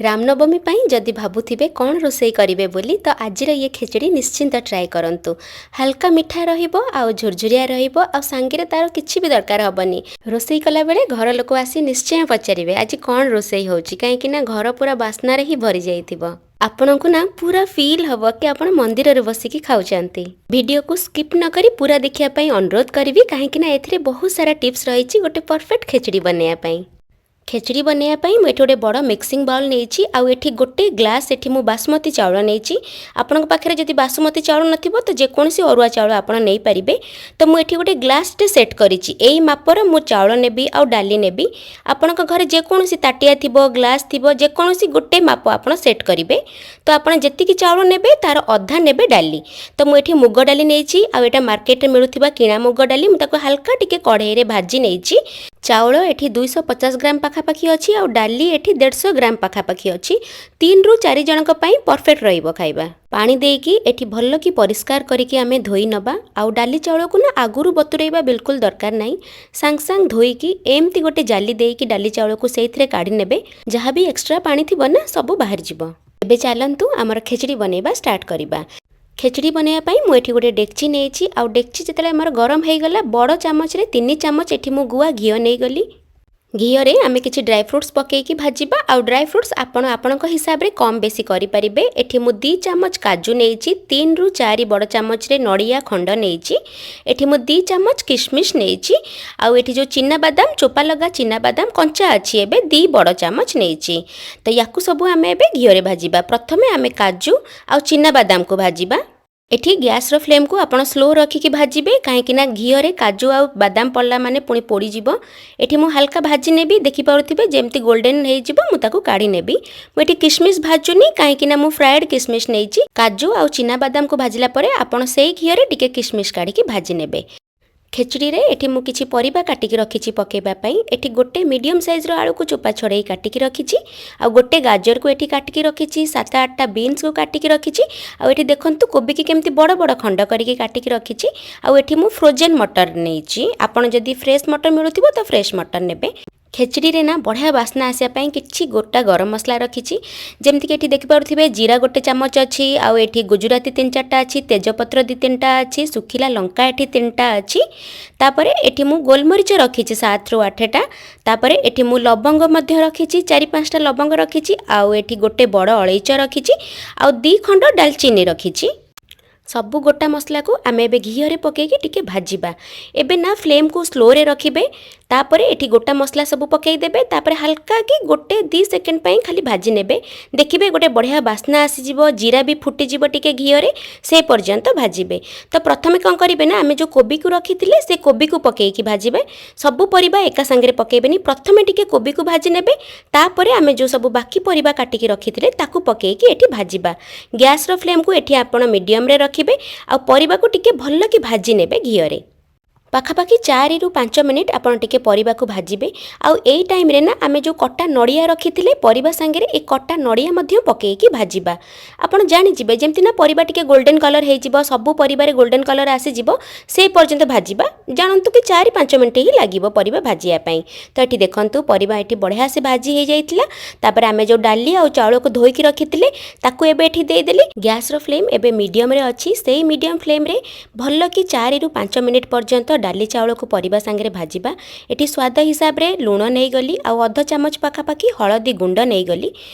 ରାମନବମୀ ପାଇଁ ଯଦି ଭାବୁଥିବେ କ'ଣ ରୋଷେଇ କରିବେ ବୋଲି, ତ ଆଜିର ଇଏ ଖେଚେଡ଼ି ନିଶ୍ଚିନ୍ତ ଟ୍ରାଏ କରନ୍ତୁ। ହାଲକା ମିଠା ରହିବ ଆଉ ଝୁରଝୁରିଆ ରହିବ ଆଉ ସାଙ୍ଗରେ ତାର କିଛି ବି ଦରକାର ହେବନି। ରୋଷେଇ କଲାବେଳେ ଘର ଲୋକ ଆସି ନିଶ୍ଚୟ ପଚାରିବେ, ଆଜି କ'ଣ ରୋଷେଇ ହେଉଛି? କାହିଁକି ନା ଘର ପୁରା ବାସ୍ନାରେ ହିଁ ଭରି ଯାଇଥିବ। ଆପଣଙ୍କୁ ନା ପୁରା ଫିଲ୍ ହେବ କି ଆପଣ ମନ୍ଦିରରେ ବସିକି ଖାଉଛନ୍ତି। ଭିଡ଼ିଓକୁ ସ୍କିପ୍ ନ କରି ପୁରା ଦେଖିବା ପାଇଁ ଅନୁରୋଧ କରିବି, କାହିଁକି ନା ଏଥିରେ ବହୁତ ସାରା ଟିପ୍ସ ରହିଛି ଗୋଟେ ପରଫେକ୍ଟ ଖେଚେଡ଼ି ବନେଇବା ପାଇଁ। ଖେଚେଡ଼ି ବନେଇବା ପାଇଁ ମୁଁ ଏଠି ଗୋଟେ ବଡ଼ ମିକ୍ସିଂ ବାଉଲ୍ ନେଇଛି ଆଉ ଏଠି ଗୋଟେ ଗ୍ଲାସ୍ ଏଠି ମୁଁ ବାସୁମତୀ ଚାଉଳ ନେଇଛି। ଆପଣଙ୍କ ପାଖରେ ଯଦି ବାସୁମତୀ ଚାଉଳ ନଥିବ, ତ ଯେକୌଣସି ଅରୁଆ ଚାଉଳ ଆପଣ ନେଇପାରିବେ। ତ ମୁଁ ଏଠି ଗୋଟେ ଗ୍ଲାସ୍ଟେ ସେଟ୍ କରିଛି। ଏଇ ମାପର ମୁଁ ଚାଉଳ ନେବି ଆଉ ଡାଲି ନେବି। ଆପଣଙ୍କ ଘରେ ଯେକୌଣସି ତାଟିଆ ଥିବ, ଗ୍ଲାସ୍ ଥିବ, ଯେକୌଣସି ଗୋଟେ ମାପ ଆପଣ ସେଟ୍ କରିବେ। ତ ଆପଣ ଯେତିକି ଚାଉଳ ନେବେ, ତାର ଅଧା ନେବେ ଡାଲି। ତ ମୁଁ ଏଠି ମୁଗ ଡାଲି ନେଇଛି ଆଉ ଏଇଟା ମାର୍କେଟରେ ମିଳୁଥିବା କିଣା ମୁଗ ଡାଲି। ମୁଁ ତାକୁ ହାଲକା ଟିକେ କଢ଼େଇରେ ଭାଜି ନେଇଛି। ଚାଉଳ ଏଠି 250 ଗ୍ରାମ ପାଖାପାଖି ଅଛି ଆଉ ଡାଲି ଏଠି 150 ଗ୍ରାମ ପାଖାପାଖି ଅଛି। 3ରୁ 4 ଜଣଙ୍କ ପାଇଁ ପରଫେକ୍ଟ ରହିବ ଖାଇବା। ପାଣି ଦେଇକି ଏଠି ଭଲ କି ପରିଷ୍କାର କରିକି ଆମେ ଧୋଇ ନେବା। ଆଉ ଡାଲି ଚାଉଳକୁ ନା ଆଗରୁ ବତୁରେଇବା ବିଲକୁଲ ଦରକାର ନାହିଁ। ସାଙ୍ଗେ ସାଙ୍ଗେ ଧୋଇକି ଏମିତି ଗୋଟେ ଜାଲି ଦେଇକି ଡାଲି ଚାଉଳକୁ ସେଇଥିରେ କାଢ଼ି ନେବେ। ଯାହା ବି ଏକ୍ସଟ୍ରା ପାଣି ଥିବ ନା, ସବୁ ବାହାରିଯିବ। ଏବେ ଚାଲନ୍ତୁ, ଆମର ଖେଚେଡ଼ି ବନେଇବା ଷ୍ଟାର୍ଟ କରିବା। ଖେଚେଡ଼ି ବନେଇବା ପାଇଁ ମୁଁ ଏଠି ଗୋଟେ ଡେକ୍ଚି ନେଇଛି ଆଉ ଡେକ୍ଚି ଯେତେବେଳେ ଆମର ଗରମ ହେଇଗଲା, ବଡ଼ ଚାମଚରେ 3 ଚାମଚ ଏଠି ମୁଁ ଗୁଆ ଘିଅ ନେଇଗଲି। ଘିଅରେ ଆମେ କିଛି ଡ୍ରାଇ ଫ୍ରୁଟ୍ସ ପକାଇକି ଭାଜିବା। ଆଉ ଡ୍ରାଇ ଫ୍ରୁଟ୍ସ ଆପଣ ଆପଣଙ୍କ ହିସାବରେ କମ୍ ବେଶୀ କରିପାରିବେ। ଏଠି ମୁଁ 2 ଚାମଚ କାଜୁ ନେଇଛି, 3ରୁ 4 ବଡ଼ ଚାମଚରେ ନଡ଼ିଆ ଖଣ୍ଡ ନେଇଛି। ଏଠି ମୁଁ 2 ଚାମଚ କିସମିସ୍ ନେଇଛି ଆଉ ଏଠି ଯେଉଁ ଚିନାବାଦାମ, ଚୋପା ଲଗା ଚିନାବାଦାମ, କଞ୍ଚା ଅଛି ଏବେ, 2 ବଡ଼ ଚାମଚ ନେଇଛି। ତ ୟାକୁ ସବୁ ଆମେ ଏବେ ଘିଅରେ ଭାଜିବା। ପ୍ରଥମେ ଆମେ କାଜୁ ଆଉ ଚିନାବାଦାମକୁ ଭାଜିବା। ଏଠି ଗ୍ୟାସ୍ର ଫ୍ଲେମ୍କୁ ଆପଣ ସ୍ଲୋ ରଖିକି ଭାଜିବେ, କାହିଁକି ନା ଘିଅରେ କାଜୁ ଆଉ ବାଦାମ ପଡ଼ିଲା ମାନେ ପୁଣି ପୋଡ଼ିଯିବ। ଏଠି ମୁଁ ହାଲକା ଭାଜି ନେବି। ଦେଖିପାରୁଥିବେ, ଯେମିତି ଗୋଲ୍ଡେନ୍ ହେଇଯିବ, ମୁଁ ତାକୁ କାଢ଼ି ନେବି। ମୁଁ ଏଠି କିସମିସ୍ ଭାଜୁନି, କାହିଁକି ନା ମୁଁ ଫ୍ରାଏଡ୍ କିସମିସ୍ ନେଇଛି। କାଜୁ ଆଉ ଚିନାବାଦାମକୁ ଭାଜିଲା ପରେ ଆପଣ ସେଇ ଘିଅରେ ଟିକେ କିସମିସ୍ କାଢ଼ିକି ଭାଜି ନେବେ। ଖେଚୁଡ଼ିରେ ଏଠି ମୁଁ କିଛି ପରିବା କାଟିକି ରଖିଛି ପକାଇବା ପାଇଁ। ଏଠି ଗୋଟେ ମିଡ଼ିୟମ୍ ସାଇଜ୍ର ଆଳୁକୁ ଚୋପା ଛଡ଼େଇ କାଟିକି ରଖିଛି ଆଉ ଗୋଟେ ଗାଜରକୁ ଏଠି କାଟିକି ରଖିଛି, 7-8ଟା ବିନ୍ସକୁ କାଟିକି ରଖିଛି ଆଉ ଏଠି ଦେଖନ୍ତୁ, କୋବିକି କେମିତି ବଡ଼ ବଡ଼ ଖଣ୍ଡ କରିକି କାଟିକି ରଖିଛି। ଆଉ ଏଠି ମୁଁ ଫ୍ରୋଜେନ୍ ମଟର ନେଇଛି। ଆପଣ ଯଦି ଫ୍ରେଶ୍ ମଟର ମିଳୁଥିବ, ତ ଫ୍ରେଶ୍ ମଟର ନେବେ। ଖେଚୁଡ଼ିରେ ନା ବଢ଼ିଆ ବାସ୍ନା ଆସିବା ପାଇଁ କିଛି ଗୋଟା ଗରମ ମସଲା ରଖିଛି। ଯେମିତିକି ଏଠି ଦେଖିପାରୁଥିବେ, ଜିରା ଗୋଟେ ଚାମଚ ଅଛି ଆଉ ଏଠି ଗୁଜୁରାତି 3-4ଟା ଅଛି, ତେଜପତ୍ର 2-3ଟା ଅଛି, ଶୁଖିଲା ଲଙ୍କା ଏଠି ତିନିଟା ଅଛି। ତାପରେ ଏଠି ମୁଁ ଗୋଲମରିଚ ରଖିଛି 7ରୁ 8ଟା। ତାପରେ ଏଠି ମୁଁ ଲବଙ୍ଗ ମଧ୍ୟ ରଖିଛି, 4-5ଟା ଲବଙ୍ଗ ରଖିଛି ଆଉ ଏଠି ଗୋଟେ ବଡ଼ ଅଳେଇଚ ରଖିଛି ଆଉ 2 ଖଣ୍ଡ ଡାଲଚିନି ରଖିଛି। ସବୁ ଗୋଟା ମସଲାକୁ ଆମେ ଏବେ ଘିଅରେ ପକାଇକି ଟିକେ ଭାଜିବା। ଏବେ ନା ଫ୍ଲେମ୍କୁ ସ୍ଲୋରେ ରଖିବେ। ତାପରେ ଏଠି ଗୋଟା ମସଲା ସବୁ ପକାଇଦେବେ। ତାପରେ ହାଲକା କି 1-2 ସେକେଣ୍ଡ ପାଇଁ ଖାଲି ଭାଜି ନେବେ। ଦେଖିବେ, ଗୋଟେ ବଢ଼ିଆ ବାସ୍ନା ଆସିଯିବ, ଜିରା ବି ଫୁଟିଯିବ ଟିକେ ଘିଅରେ, ସେ ପର୍ଯ୍ୟନ୍ତ ଭାଜିବେ। ତ ପ୍ରଥମେ କ'ଣ କରିବେ ନା, ଆମେ ଯେଉଁ କୋବିକୁ ରଖିଥିଲେ, ସେ କୋବିକୁ ପକାଇକି ଭାଜିବେ। ସବୁ ପରିବା ଏକା ସାଙ୍ଗରେ ପକାଇବେନି। ପ୍ରଥମେ ଟିକେ କୋବିକୁ ଭାଜି ନେବେ, ତାପରେ ଆମେ ଯେଉଁ ସବୁ ବାକି ପରିବା କାଟିକି ରଖିଥିଲେ, ତାକୁ ପକାଇକି ଏଠି ଭାଜିବା। ଗ୍ୟାସ୍ର ଫ୍ଲେମ୍କୁ ଏଠି ଆପଣ ମିଡ଼ିୟମରେ ରଖିବେ ଆଉ ପରିବାକୁ ଟିକେ ଭଲ କି ଭାଜି ନେବେ ଘିଅରେ। ପାଖାପାଖି 4ରୁ 5 ମିନିଟ୍ ଆପଣ ଟିକେ ପରିବାକୁ ଭାଜିବେ। ଆଉ ଏଇ ଟାଇମ୍ରେ ନା ଆମେ ଯେଉଁ କଟା ନଡ଼ିଆ ରଖିଥିଲେ, ପରିବା ସାଙ୍ଗରେ ଏ କଟା ନଡ଼ିଆ ମଧ୍ୟ ପକାଇକି ଭାଜିବା। ଆପଣ ଜାଣିଯିବେ, ଯେମିତି ନା ପରିବା ଟିକେ ଗୋଲ୍ଡେନ୍ କଲର୍ ହେଇଯିବ, ସବୁ ପରିବାରେ ଗୋଲ୍ଡେନ୍ କଲର୍ ଆସିଯିବ, ସେଇ ପର୍ଯ୍ୟନ୍ତ ଭାଜିବା। ଜାଣନ୍ତୁ କି 4-5 ମିନିଟ୍ ହିଁ ଲାଗିବ ପରିବା ଭାଜିବା ପାଇଁ। ତ ଏଠି ଦେଖନ୍ତୁ, ପରିବା ଏଠି ବଢ଼ିଆ ସେ ଭାଜି ହେଇଯାଇଥିଲା। ତାପରେ ଆମେ ଯେଉଁ ଡାଲି ଆଉ ଚାଉଳକୁ ଧୋଇକି ରଖିଥିଲେ, ତାକୁ ଏବେ ଏଠି ଦେଇଦେଲି। ଗ୍ୟାସ୍ର ଫ୍ଲେମ୍ ଏବେ ମିଡ଼ିୟମରେ ଅଛି। ସେଇ ମିଡ଼ିୟମ୍ ଫ୍ଲେମ୍ରେ ଭଲ କି 4ରୁ 5 ମିନିଟ୍ ପର୍ଯ୍ୟନ୍ତ ଡାଲି ଚାଉଳକୁ ପରିବା ସାଙ୍ଗରେ ଭାଜିବା। ଏଠି ସ୍ୱାଦ ହିସାବରେ ଲୁଣ ନେଇଗଲି ଆଉ ଅଧ ଚାମଚ ପାଖାପାଖି ହଳଦୀ ଗୁଣ୍ଡ ନେଇଗଲି।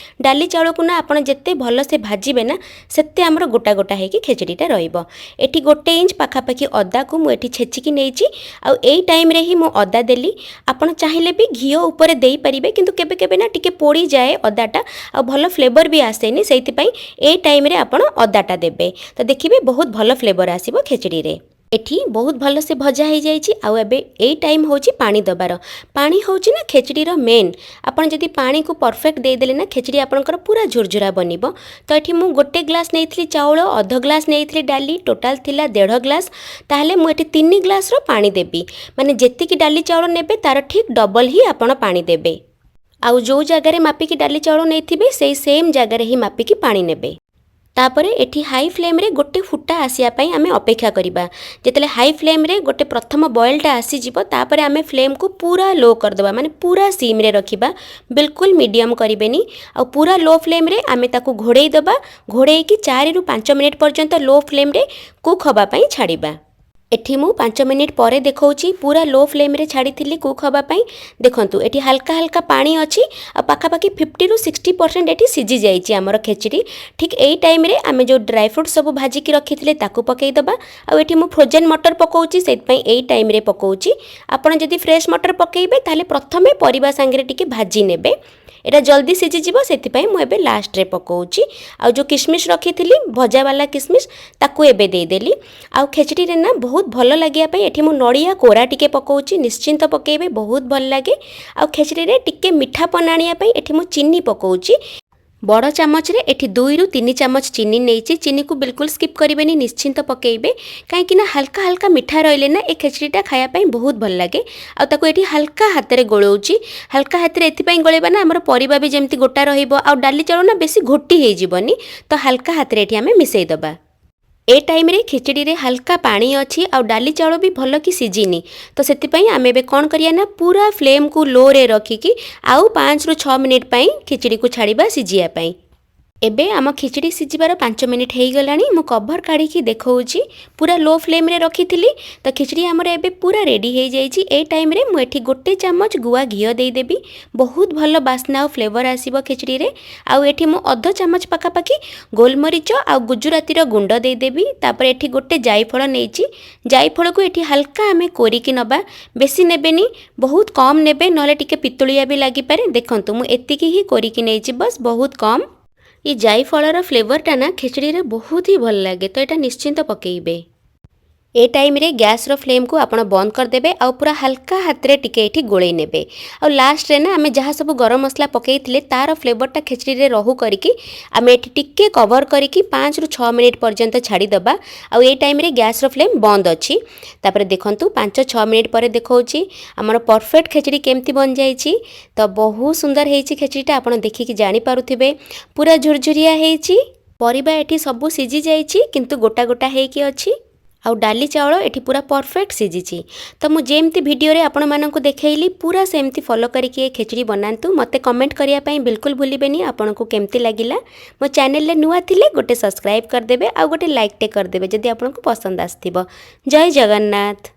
ଡାଲି ଚାଉଳକୁ ନା ଆପଣ ଯେତେ ଭଲସେ ଭାଜିବେ ନା, ସେତେ ଆମର ଗୋଟା ଗୋଟା ହେଇକି ଖେଚେଡ଼ିଟା ରହିବ। ଏଠି 1 ଇଞ୍ଚ ପାଖାପାଖି ଅଦାକୁ ମୁଁ ଏଠି ଛେଚିକି ନେଇଛି ଆଉ ଏଇ ଟାଇମ୍ରେ ହିଁ ମୁଁ ଅଦା ଦେଲି। ଆପଣ ଚାହିଁଲେ ବି ଘିଅ ଉପରେ ଦେଇପାରିବେ, କିନ୍ତୁ କେବେ କେବେ ନା ଟିକେ ପୋଡ଼ିଯାଏ ଅଦାଟା ଆଉ ଭଲ ଫ୍ଲେଭର ବି ଆସେନି। ସେଇଥିପାଇଁ ଏଇ ଟାଇମ୍ରେ ଆପଣ ଅଦାଟା ଦେବେ, ତ ଦେଖିବେ ବହୁତ ଭଲ ଫ୍ଲେଭର ଆସିବ ଖେଚେଡ଼ିରେ। ଏଠି ବହୁତ ଭଲସେ ଭଜା ହେଇଯାଇଛି ଆଉ ଏବେ ଏଇ ଟାଇମ୍ ହେଉଛି ପାଣି ଦେବାର। ପାଣି ହେଉଛି ନା ଖେଚେଡ଼ିର ମେନ୍। ଆପଣ ଯଦି ପାଣିକୁ ପରଫେକ୍ଟ ଦେଇଦେଲେ ନା, ଖେଚେଡ଼ି ଆପଣଙ୍କର ପୁରା ଝୁରଝୁରା ବନିବ। ତ ଏଠି ମୁଁ ଗୋଟେ ଗ୍ଲାସ୍ ନେଇଥିଲି ଚାଉଳ, ଅଧ ଗ୍ଲାସ୍ ନେଇଥିଲି ଡାଲି, ଟୋଟାଲ୍ ଥିଲା ଦେଢ଼ ଗ୍ଲାସ୍। ତାହେଲେ ମୁଁ ଏଠି 3 ଗ୍ଲାସ୍ର ପାଣି ଦେବି। ମାନେ ଯେତିକି ଡାଲି ଚାଉଳ ନେବେ, ତାର ଠିକ୍ ଡବଲ୍ ହିଁ ଆପଣ ପାଣି ଦେବେ। ଆଉ ଯେଉଁ ଜାଗାରେ ମାପିକି ଡାଲି ଚାଉଳ ନେଇଥିବେ, ସେଇ ସେମ୍ ଜାଗାରେ ହିଁ ମାପିକି ପାଣି ନେବେ। ତାପରେ ଏଠି ହାଇ ଫ୍ଲେମ୍ରେ ଗୋଟେ ଫୁଟା ଆସିବା ପାଇଁ ଆମେ ଅପେକ୍ଷା କରିବା। ଯେତେବେଳେ ହାଇ ଫ୍ଲେମ୍ରେ ଗୋଟେ ପ୍ରଥମ ବଏଲ୍ଟା ଆସିଯିବ, ତାପରେ ଆମେ ଫ୍ଲେମ୍କୁ ପୁରା ଲୋ କରିଦେବା, ମାନେ ପୁରା ସିମ୍ରେ ରଖିବା, ବିଲକୁଲ ମିଡ଼ିୟମ୍ କରିବେନି। ଆଉ ପୁରା ଲୋ ଫ୍ଲେମ୍ରେ ଆମେ ତାକୁ ଘୋଡ଼େଇ ଦେବା। ଘୋଡ଼େଇକି 4ରୁ 5 ମିନିଟ୍ ପର୍ଯ୍ୟନ୍ତ ଲୋ ଫ୍ଲେମ୍ରେ କୁକ୍ ହେବା ପାଇଁ ଛାଡ଼ିବା। ଏଠି ମୁଁ 5 ମିନିଟ୍ ପରେ ଦେଖାଉଛି। ପୁରା ଲୋ ଫ୍ଲେମ୍ରେ ଛାଡ଼ିଥିଲି କୁକ୍ ହେବା ପାଇଁ। ଦେଖନ୍ତୁ, ଏଠି ହାଲକା ହାଲକା ପାଣି ଅଛି ଆଉ ପାଖାପାଖି 50ରୁ 60% ଏଠି ସିଝି ଯାଇଛି ଆମର ଖେଚିଡ଼ି। ଠିକ୍ ଏଇ ଟାଇମ୍ରେ ଆମେ ଯେଉଁ ଡ୍ରାଇ ଫ୍ରୁଟ୍ ସବୁ ଭାଜିକି ରଖିଥିଲେ, ତାକୁ ପକାଇଦେବା। ଆଉ ଏଠି ମୁଁ ଫ୍ରୋଜେନ୍ ମଟର ପକାଉଛି, ସେଇଥିପାଇଁ ଏଇ ଟାଇମ୍ରେ ପକାଉଛି। ଆପଣ ଯଦି ଫ୍ରେଶ୍ ମଟର ପକାଇବେ, ତାହେଲେ ପ୍ରଥମେ ପରିବା ସାଙ୍ଗରେ ଟିକେ ଭାଜି ନେବେ। ଏଇଟା ଜଲ୍ଦି ସିଝିଯିବ, ସେଥିପାଇଁ ମୁଁ ଏବେ ଲାଷ୍ଟରେ ପକାଉଛି। ଆଉ ଯେଉଁ କିସମିସ୍ ରଖିଥିଲି, ଭଜାବାଲା କିସମିସ୍, ତାକୁ ଏବେ ଦେଇଦେଲି। ଆଉ ଖେଚଡ଼ିରେ ନା ବହୁତ ଭଲ ଲାଗିବା ପାଇଁ ଏଠି ମୁଁ ନଡ଼ିଆ କୋରା ଟିକେ ପକାଉଛି। ନିଶ୍ଚିନ୍ତ ପକାଇବେ, ବହୁତ ଭଲ ଲାଗେ। ଆଉ ଖେଚଡ଼ିରେ ଟିକେ ମିଠାପନ ଆଣିବା ପାଇଁ ଏଠି ମୁଁ ଚିନି ପକାଉଛି। ବଡ଼ ଚାମଚରେ ଏଠି 2ରୁ 3 ଚାମଚ ଚିନି ନେଇଛି। ଚିନିକୁ ବିଲକୁଲ ସ୍କିପ୍ କରିବେନି, ନିଶ୍ଚିନ୍ତ ପକାଇବେ, କାହିଁକି ନା ହାଲକା ହାଲକା ମିଠା ରହିଲେ ନା ଏ ଖେଚଡ଼ିଟା ଖାଇବା ପାଇଁ ବହୁତ ଭଲ ଲାଗେ। ଆଉ ତାକୁ ଏଠି ହାଲକା ହାତରେ ଗୋଳଉଛି। ହାଲକା ହାତରେ ଏଥିପାଇଁ ଗୋଳେଇବା ନା, ଆମର ପରିବା ବି ଯେମିତି ଗୋଟା ରହିବ ଆଉ ଡାଲି ଚାଉଳ ନା ବେଶୀ ଘୋଟି ହେଇଯିବନି। ତ ହାଲକା ହାତରେ ଏଠି ଆମେ ମିଶାଇ ଦେବା। ଏ ଟାଇମ୍ରେ ଖିଚଡ଼ିରେ ହାଲକା ପାଣି ଅଛି ଆଉ ଡାଲି ଚାଉଳ ବି ଭଲ କି ସିଝିନି। ତ ସେଥିପାଇଁ ଆମେ ଏବେ କ'ଣ କରିବା ନା, ପୁରା ଫ୍ଲେମ୍କୁ ଲୋରେ ରଖିକି ଆଉ 5ରୁ 6 ମିନିଟ୍ ପାଇଁ ଖିଚଡ଼ିକୁ ଛାଡ଼ିବା ସିଝିବା ପାଇଁ। ଏବେ ଆମ ଖିଚଡ଼ି ସିଝିବାର 5 ମିନିଟ୍ ହେଇଗଲାଣି। ମୁଁ କଭର୍ କାଢ଼ିକି ଦେଖାଉଛି। ପୁରା ଲୋ ଫ୍ଲେମ୍ରେ ରଖିଥିଲି। ତ ଖିଚଡ଼ି ଆମର ଏବେ ପୁରା ରେଡ଼ି ହେଇଯାଇଛି। ଏ ଟାଇମ୍ରେ ମୁଁ ଏଠି ଗୋଟେ ଚାମଚ ଗୁଆ ଘିଅ ଦେଇଦେବି। ବହୁତ ଭଲ ବାସ୍ନା ଆଉ ଫ୍ଲେଭର୍ ଆସିବ ଖିଚଡ଼ିରେ। ଆଉ ଏଠି ମୁଁ ଅଧ ଚାମଚ ପାଖାପାଖି ଗୋଲମରିଚ ଆଉ ଗୁଜୁରାତିର ଗୁଣ୍ଡ ଦେଇଦେବି। ତାପରେ ଏଠି ଗୋଟେ ଜାଇଫଳ ନେଇଛି। ଜାଇଫଳକୁ ଏଠି ହାଲକା ଆମେ କୋରିକି ନେବା। ବେଶୀ ନେବେନି, ବହୁତ କମ୍ ନେବେ, ନହେଲେ ଟିକେ ପିତୁଳିଆ ବି ଲାଗିପାରେ। ଦେଖନ୍ତୁ, ମୁଁ ଏତିକି ହିଁ କୋରିକି ନେଇଛି, ବସ୍, ବହୁତ କମ୍। ଏ ଜାଇଫଳର ଫ୍ଲେଭରଟା ନା ଖେଚଡ଼ିରେ ବହୁତ ହି ଭଲ ଲାଗେ, ତ ଏଇଟା ନିଶ୍ଚିନ୍ତ ପକାଇବେ। ଏ ଟାଇମ୍ରେ ଗ୍ୟାସ୍ର ଫ୍ଲେମ୍କୁ ଆପଣ ବନ୍ଦ କରିଦେବେ ଆଉ ପୁରା ହାଲକା ହାତରେ ଟିକେ ଏଠି ଗୋଳେଇ ନେବେ। ଆଉ ଲାଷ୍ଟରେ ନା ଆମେ ଯାହା ସବୁ ଗରମ ମସଲା ପକାଇଥିଲେ, ତାର ଫ୍ଲେଭରଟା ଖେଚଡ଼ିରେ ରହୁ କରିକି ଆମେ ଏଠି ଟିକେ କଭର୍ କରିକି 5ରୁ 6 ମିନିଟ୍ ପର୍ଯ୍ୟନ୍ତ ଛାଡ଼ିଦେବା। ଆଉ ଏଇ ଟାଇମ୍ରେ ଗ୍ୟାସ୍ର ଫ୍ଲେମ୍ ବନ୍ଦ ଅଛି। ତାପରେ ଦେଖନ୍ତୁ, 5-6 ମିନିଟ୍ ପରେ ଦେଖାଉଛି ଆମର ପରଫେକ୍ଟ ଖେଚଡ଼ି କେମିତି ବନିଯାଇଛି। ତ ବହୁତ ସୁନ୍ଦର ହେଇଛି ଖେଚଡ଼ିଟା, ଆପଣ ଦେଖିକି ଜାଣିପାରୁଥିବେ। ପୁରା ଝୁରଝୁରିଆ ହେଇଛି। ପରିବା ଏଠି ସବୁ ସିଝି ଯାଇଛି, କିନ୍ତୁ ଗୋଟା ଗୋଟା ହେଇକି ଅଛି। ଆଉ ଡାଲି ଚାଉଳ ଏଠି ପୁରା ପରଫେକ୍ଟ ସିଝିଛି। ତ ମୁଁ ଯେମିତି ଭିଡ଼ିଓରେ ଆପଣମାନଙ୍କୁ ଦେଖେଇଲି, ପୁରା ସେମିତି ଫଲୋ କରିକି ଏ ଖେଚଡ଼ି ବନାନ୍ତୁ। ମୋତେ କମେଣ୍ଟ କରିବା ପାଇଁ ବିଲକୁଲ ଭୁଲିବେନି ଆପଣଙ୍କୁ କେମିତି ଲାଗିଲା। ମୋ ଚ୍ୟାନେଲରେ ନୂଆ ଥିଲେ ଗୋଟେ ସବସ୍କ୍ରାଇବ୍ କରିଦେବେ ଆଉ ଗୋଟେ ଲାଇକ୍ଟେ କରିଦେବେ, ଯଦି ଆପଣଙ୍କୁ ପସନ୍ଦ ଆସିଥିବ। ଜୟ ଜଗନ୍ନାଥ।